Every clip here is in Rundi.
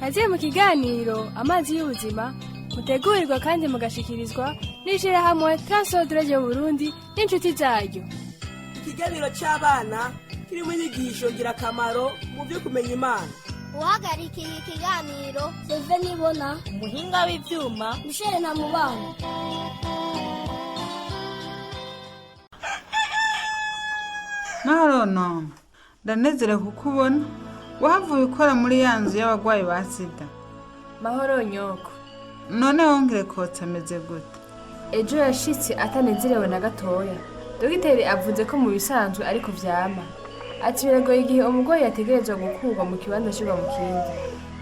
Kaze mu kiganiro Amazi y'Ubuzima, mutegurirwa kandi mugashikirizwa n'ishirahamwe Transworld Radio Burundi n'inshuti zaryo. Ikiganiro cy'abana kirimo inyigisho ngirakamaro mu byo kumenya Imana. Uhagarikiye ikiganiro, Seve Nibona. Umuhinga w'ivyuma, Michel na Mubano. Mahoro none, ndanezerewe kukubona. Wahavuye ukora muri ya nzu y'abagwayi ba sida? Mahoro nyoko. None wongere kotsa ameze gute? Ejo yashitse atanezerewe na gatoya. Dogiteri avuze ko mu bisanzwe ariko vyama. Ati biragoye igihe umurwayi yategerezwa gukurwa mu kibanza ashirwa mu kindi,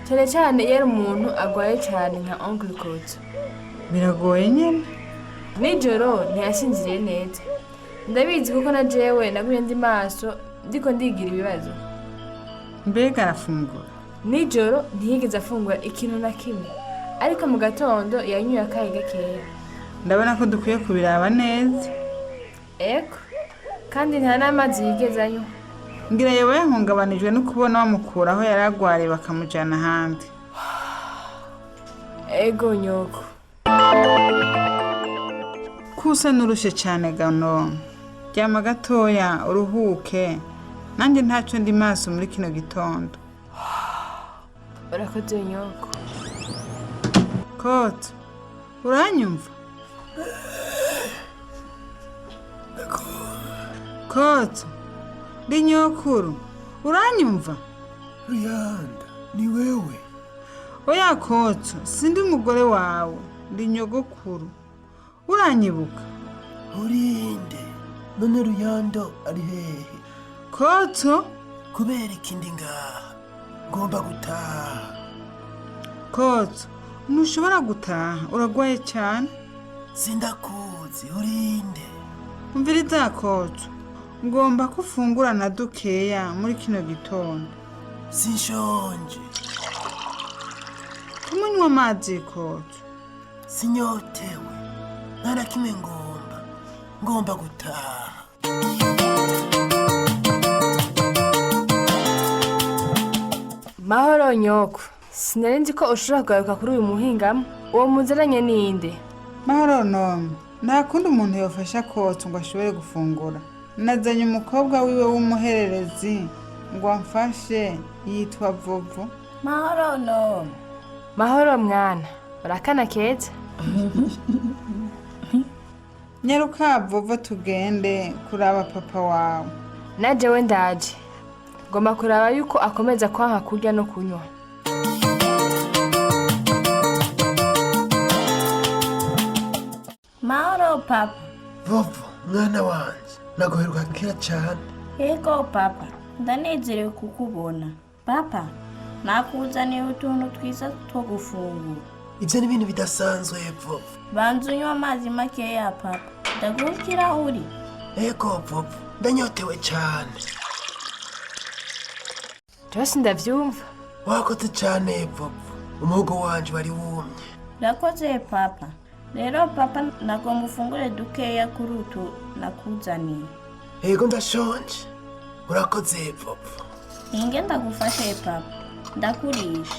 cane cane iyo ari umuntu agwaye cane nka Oncle Kotso. Biragoye nyene. Nijoro ntiyasinziriye neza. Ndabizi kuko na jewe nagumye ndi maso, ndiko ndigira ibibazo. Mbega arafungura? Nijoro ntiyigeze afungura ikintu na kimwe, ariko mu gatondo yanyoye akayi gakeya. Ndabona ko dukwiye kubiraba neza. Ego, kandi nta n'amazi yigeze anywa. Ngira yoba yahungabanijwe no kubona bamukura aho yari agwariye bakamujana ahandi. Ego nyoko. Kusa n'urushe cane gano, ryama gatoya uruhuke. Nanjye ntacyo ndi maso muri kino gitondo. Urakoze nyoko. Kotso, uranyumva? Kotso, ndi nyokuru, uranyumva? Ruyanda, ni wewe? Oya Kotso, sindi umugore wawe, ndi nyogokuru. Uranyibuka? Urinde? None Ruyando ari hehe? Kotso. Kubera ikindi ngaha ngomba gutaha. Kotso, ntushobora gutaha, uragwaye cyane. Sindakuzi, urinde? Umviriza Kotso, ngomba ko ufungura na dukeya muri kino gitondo. Sinshonje. Kumunywa amazi Kotso. Sinyotewe, nta na kimwe ngomba, ngomba gutaha. Mahoro nyoko. Sinari nzi ko ushobora kugaruka kuri uyu muhingamo. Uwo muzananye ninde? Mahoro nome, nta kundi umuntu yofasha Kotso ngo ashobore gufungura. Nazanye umukobwa wiwe w'umuhererezi ngo amfashe, yitwa Vovo. Mahoro no. Mahoro mwana, urakana keza. Nyaruka Vovo, tugende kuraba papa wawe. Na jewe ndaje, ngomba kuraba yuko akomeza kwanka kurya no kunywa. Mahoro papa. Vovo, mwana wanje, naguheruka kera cane. Ego papa, ndanezerewe kukubona. Papa, nakuzaniye utuntu twiza two gufungura. Ivyo ni ibintu bidasanzwe, Vovo. Banza unywe amazi makeya papa. Ndaguha ikirahuri. Ego Vovo, ndanyotewe cane. Jewe sindavyumva. Wakoze cane Vovo, umuhogo wanje wari wumye. Urakoze papa. Rero papa, nagomba ufungure dukeya kuri utu nakuzaniye. Ego, ndashonje, urakoze Vovo. Ninge ndagufashe papa. Ndakurisha.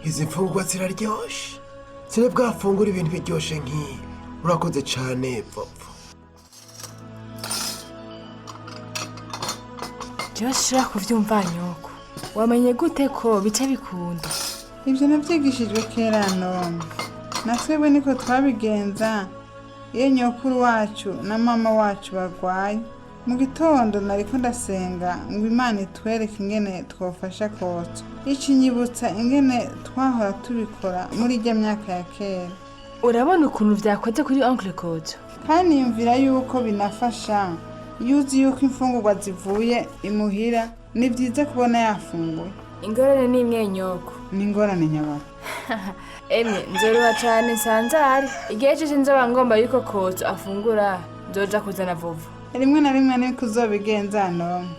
Izi mfungurwa ziraryoshe, sinari bwafungura ibintu biryoshe nk'ibi. Urakoze cane Vovo. Jewe sinshobora kuvyumva nyoko. Wamenye gute ko bica bikunda? Ibyo nabyigishijwe kera none. Na twebwe niko twabigenza iyo nyokuru wacu na mama wacu barwaye. Mu gitondo nariko ndasenga ngo Imana itwereke ingene twofasha Kotso. Ikinyibutsa ingene twahora tubikora muri irya myaka ya kera. Urabona ukuntu vyakoze kuri Oncle Kotso. Kandi yumvira yuko binafasha iyo uzi yuko imfungurwa zivuye imuhira. Ni byiza kubona yafunguye. Ingorane ni imwe nyoko. Ni ingorane nyabara? Emwe, nzoruha cane nsanzare. Igihe cose nzoba ngomba yuko Kotso afungura, nzoja kuzana Vovo. Rimwe na rimwe niko uzobigenza nome.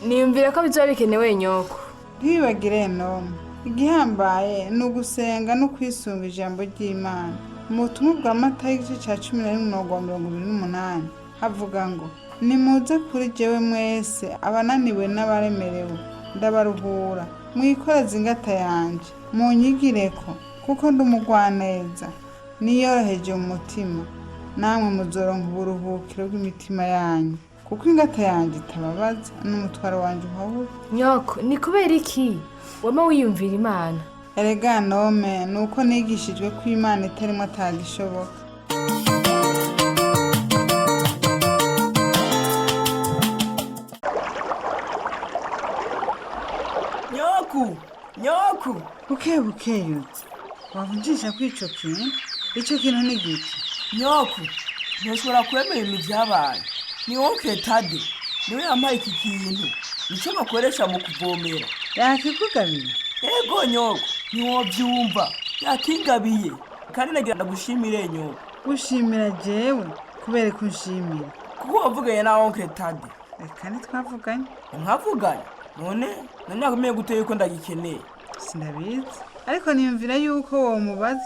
Niyumvira ko bizoba bikenewe nyoko. Ntiwibagire nome, igihambaye ni ugusenga no kwisunga ijambo ry'Imana. Mu butumwa bwa Matayo igice cya 11 umurongo wa 28 havuga ngo: "Nimuze kuri jewe mwese abananiwe n'abaremerewe, Ndabaruhura. Mwikoreze ingata yanje, munyigireko, kuko ndi umugwaneza, niyoroheje mu mutima, namwe muzoronka uburuhukiro bw'imitima yanyu, kuko ingata yanjye itababaza n'umutwaro wanjye uhabura. Nyoko, ni kubera iki wama wiyumvira Imana? Erega nome ni uko nigishijwe ko Imana itarimo atagishoboka. Nyoku, nyoku. Buke buke yutse wavunjisha ko ico kintu, ico kintu ni giki? Nyoku, ntushobora kwemera ibintu byabaye. Ni oncle Tade niwe yampaye iki kintu, nicyo bakoresha mu kuvomera. Yakikugabiye? Ego nyoko, ntiwobyumva, yakingabiye. Kandi nagira ndagushimire nyoko. Gushimira jewe? Kubera ko unshimira? Kuko wavuganye na oncle Tade. Reka, ntitwavuganye. Mwavuganye none? None yakomeye gute yuko ndagikeneye? Sinabizi, ariko niyumvira yuko womubaza,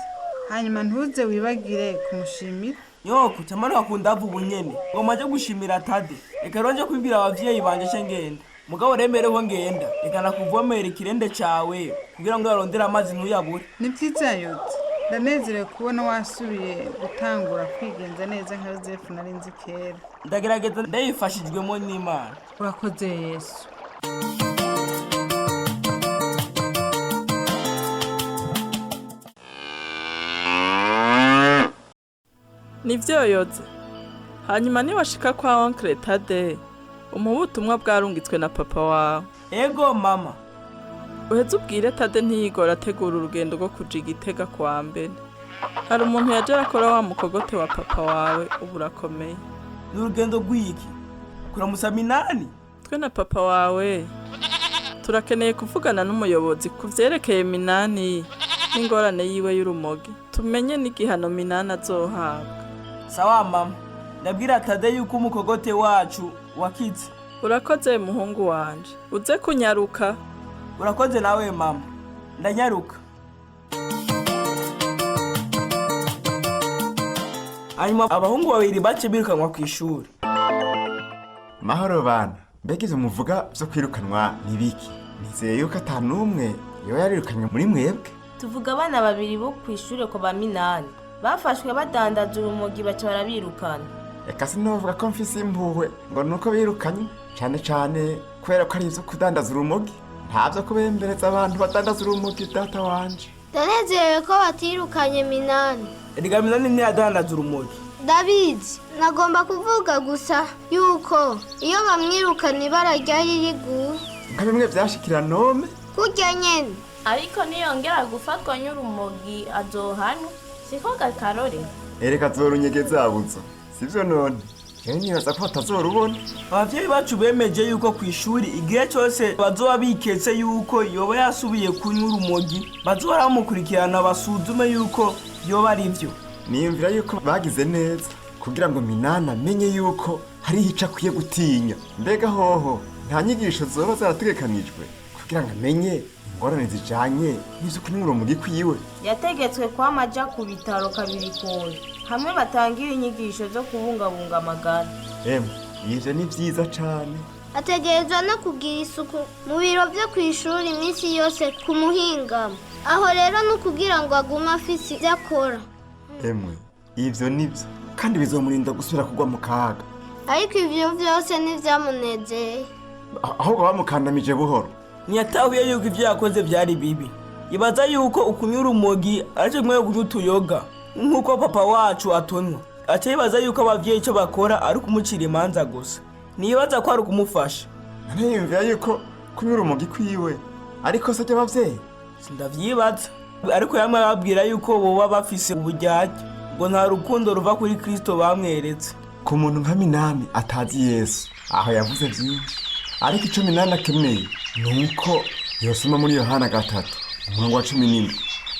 hanyuma ntuze wibagire kumushimira. Nyoko, cyamara wakunda vuba unyene ngo maze gushimira Tade. Reka ronje kubibwira abavyeyi banje ce ngenda. Mugabo remereho ngenda, reka nakuvomera ikirende cawe kugira ngo yarondere amazi ntuyabure. Ni byiza yotse, ndanezerewe kubona wasubiye gutangura kwigenza neza nka Yozefu nari nzi kera. Ndagerageza ndayifashijwemo n'Imana. Urakoze Yesu. Nivyo yoze. Hanyuma niwashika kwa oncle Tade, umuhe ubutumwa bwarungitswe na papa wawe. Ego mama. Uheze ubwire Tade ntiyigora ategura urugendo rwo kuja Igitega kuwa mbere. Hari umuntu yaje arakora wa mukogote wa papa wawe, ubu urakomeye. Ni urugendo rw'iki? Kuramusa Minani? Twe na papa wawe turakeneye kuvugana n'umuyobozi ku vyerekeye Minani n'ingorane yiwe y'urumogi, tumenye n'igihano Minani azohabwa. Sawa mama, ndabwira Tade yuko umukogote wacu wakitse. Urakoze muhungu wanje, uze kunyaruka. Urakoze nawe mama, ndanyaruka. Hanyuma abahungu babiri bace birukanwa ku ishuri. Mahoro bana, mbega ivyo muvuga vyo kwirukanwa ni biki? Nizeye yuko ata n'umwe yoba yarirukanywe muri mwebwe. Tuvuga abana babiri bo ku ishure kwa ba Minani bafashwe badandaza urumogi, baca barabirukana. Eka sinovuga ko mfise impuhwe ngo nuko birukanywe, cane cane kubera ko ari ivyo kudandaza urumogi. Nta vyo kubembereza abantu badandaza urumogi, data wanje. Ndanezerewe ko batirukanye Minani. Erega Minani ntiyadandaza urumogi. Ndabizi, nagomba kuvuga gusa yuko iyo bamwirukana ibara ryari riguye. Nka bimwe vyashikira nome. Kurya nyene. Ariko niyongera gufatwa n'urumogi azohanwa, siko gakarore? Ereka azorunyegeza buzo, sivyo none? Jewe nibaza ko batazorubona. Abavyeyi bacu bemeje yuko ku ishuri igihe cyose bazoba biketse yuko yoba yasubiye kunywa urumogi, bazoba bamukurikirana basuzume yuko yoba ari vyo. Niyumvira yuko bagize neza kugira ngo Minani amenye yuko hariho ico akwiye gutinya. Mbega hoho nta nyigisho zoba zarategekanijwe kugira ngo amenye ingorane zijanye n'ivyo kunywa urumogi kwiwe? Yategetswe kwama aja ku bitaro kabiri kundwi, hamwe batangira inyigisho zo kubungabunga amagara. Emwe, ivyo ni vyiza cane. Ategerezwa no kugira isuku mu biro byo ku ishuri iminsi yose ku muhingamo. Aho rero ni ukugira ngo agume afise ibyo akora. Emwe, ivyo nivyo, kandi bizomurinda gusubira kugwa mu kaga. Ariko ivyo vyose ntivyamunezeye. Ahubwo bamukandamije buhoro. Ntiyatahuye yuko ibyo yakoze byari bibi. Ibaza yuko ukunywa urumogi aricyo kimwe no kunywa utuyoga nk'uko papa wacu atunywa. Aca yibaza yuko abavyeyi icyo bakora ari ukumucira imanza gusa, ntiyibaza ko ari ukumufasha. None yiyumvira yuko kunywa urumogi kwiwe ariko se ry'abavyeyi? Sindavyibaza, ariko yamwe ababwira yuko boba bafise uburyarya, ngo nta rukundo ruva kuri Kristo bamweretse. Ku muntu nka Minani atazi Yesu, aho yavuze byinshi. Ariko ico Minani akeneye ni uko yosoma muri Yohana 3:17,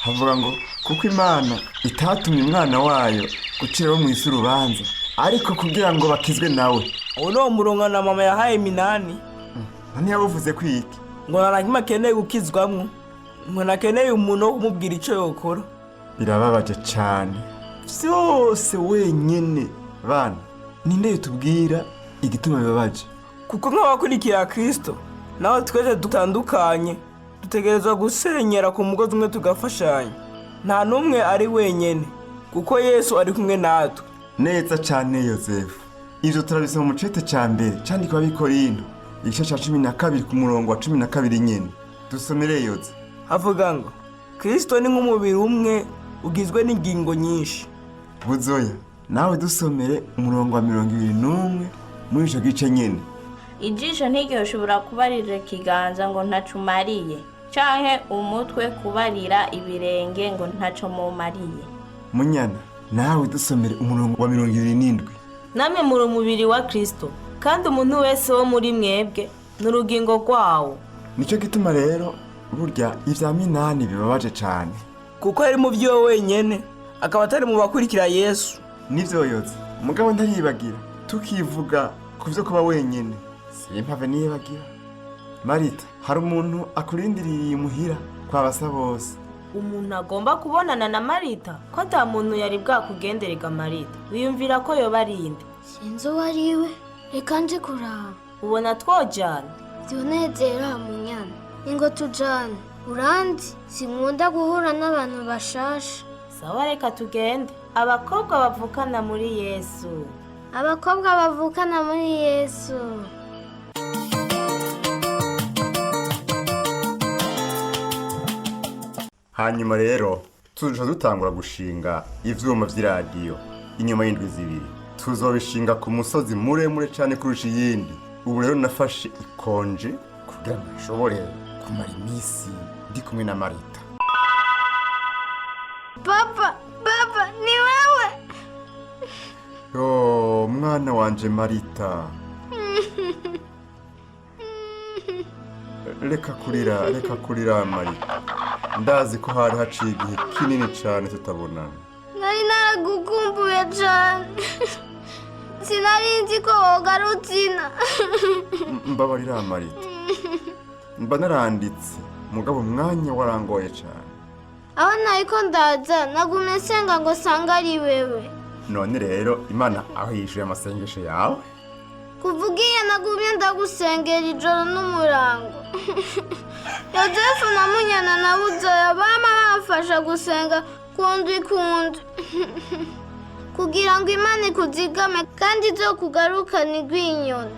havuga ngo kuko Imana itatumye umwana wayo gucira abo mw'isi urubanza, ariko kugira ngo bakizwe nawe. Uwo ni wo murongo na mama yahaye Minani. None yabuvuze kwiki? Ngo nta na kimwe akeneye gukizwamwo, ngo ntakeneye umuntu wo kumubwira ico yokora. Birababaje cane vyose wenyene. Bana, ninde yotubwira igituma bibabaje? Kuko nk'abakurikira Kristo Naho twese dutandukanye, dutegerezwa gusenyera ku mugozi umwe tugafashanya. Nta n'umwe ari wenyene, kuko Yesu ari kumwe natwe. Neza cane, Yozefu. Ivyo turabisoma mu cete ca mbere candikwa Abikorinto, igice ca 12 ku murongo wa 12 nyene. Dusomere, Yoze. Havuga ngo Kristo ni nk'umubiri umwe ugizwe n'ingingo nyinshi. Buzoya, nawe dusomere umurongo wa 21 muri ico gice nyene. Ijisho ntiryoshobora kubarira ikiganza ngo ntaco umariye, canke umutwe kubarira ibirenge ngo ntaco mumariye. Munyana, nawe dusomere umurongo wa 27. Namwe muri umubiri wa Kristo, kandi umuntu wese wo muri mwebwe ni urugingo rwawo. Nicyo gituma rero burya ivya Minani bibabaje cane. Kuko ari mu vyiwe wenyene, akaba atari mu bakurikira Yesu. Nivyo, Yoze. Mugabo ntaribagira, tukivuga ku vyo kuba wenyene, simpave nibagira. Marita, hari umuntu akurindiriye imuhira kwa Basabose. Umuntu agomba kubonana na Marita? Ko ata muntu yari bwakugenderega, Marita, wiyumvira ko yoba ari inde? Sinzi uwo ari we, reka nje kuraba. Ubona twojana? Vyonezera, Munyana, ingo tujane. Uranzi, sinkunda guhura n'abantu bashasha. Sawa, reka tugende. Abakobwa bavukana muri Yesu. Abakobwa bavukana muri Yesu. Hanyuma rero tuzoca dutangura gushinga ivyuma vy'iradiyo inyuma y'indwi 2. Tuzobishinga ku musozi muremure cane kurusha iyindi. Ubu rero nafashe ikonje kugira ngo nshobore kumara iminsi ndi kumwe na Marita. Papa, papa, ni wewe? Yo, mwana wanje Marita, reka kurira, reka kurira, Marita. Ndazi ko hari haciye igihe kinini cane tutabonana. Nari naragukumbuye cane, sinari nzi ko wogarutsina. Mbabarira, Marita, mba naranditse, mugabo umwanya warangoye cane. Aho nariko ndaza nagumye nsenga ngo sange ari wewe. None rero Imana aho yishuye amasengesho yawe. Kuva ugiye nagumye ndagusengera ijoro n'umurango. Yozefu na Munyana na Buzoya bama bamfasha gusenga kundwi kundwi kugira ngo Imana ikuzigame kandi izokugarukane igwinyoni.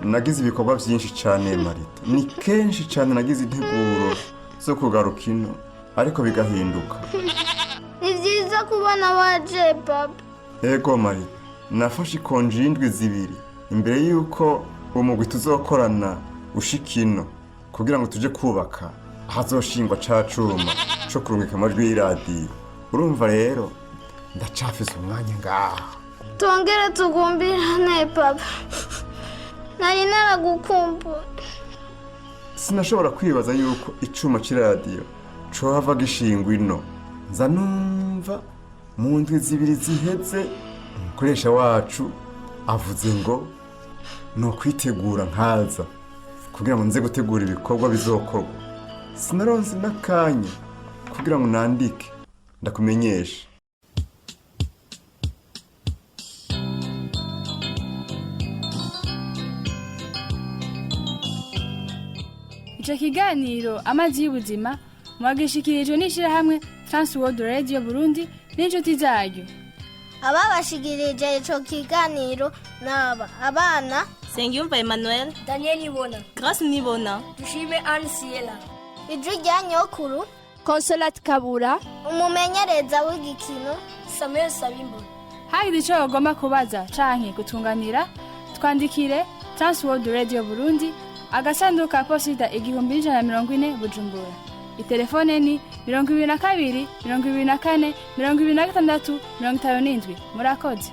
Nagize ibikorwa byinshi cane, Marita. Ni kenshi cane nagize integuro zo kugaruka ino, ariko bigahinduka. Ni vyiza kubona waje, papa. Ego, Marita, nafashe ikonji y'indwi 2 imbere y'uko umugwi tuzokorana ushika ino, kugira ngo tuje kubaka ahazoshingwa ca cuma co kurungika amajwi y'iradiyo. Urumva rero ndacafise umwanya ngaha. Tongere tugumbirane, papa, nari naragukumbuye. Sinashobora kwibaza yuko icuma c'iradiyo cohava gishingwa ino. Nza numva mu ndwi 2 ziheze umukoresha wacu avuze ngo ni ukwitegura nkaza kugira ngo nze gutegura ibikorwa bizokorwa. Sinaronse n'akanya kugira ngo nandike ndakumenyeshe. Ico kiganiro Amazi y'Ubuzima mwagishikirijwe n'ishirahamwe Transworld Radio Burundi n'inshuti zaryo. Ababashikirije ico kiganiro naba abana Sengiyumva Emmanuel, Daniel Nibona, Grace Nibona, Dushime Anne Siela, Ijwi rya Nyokuru, Consolate Kabura, umumenyereza w'igikino Samuel Sabimbo. Hagize ico bagomba kubaza canke kutunganira, twandikire Transworld Radio Burundi, agasanduku ka posita 1140, Bujumbura. Itelefone ni 22 24 26 57. Murakoze.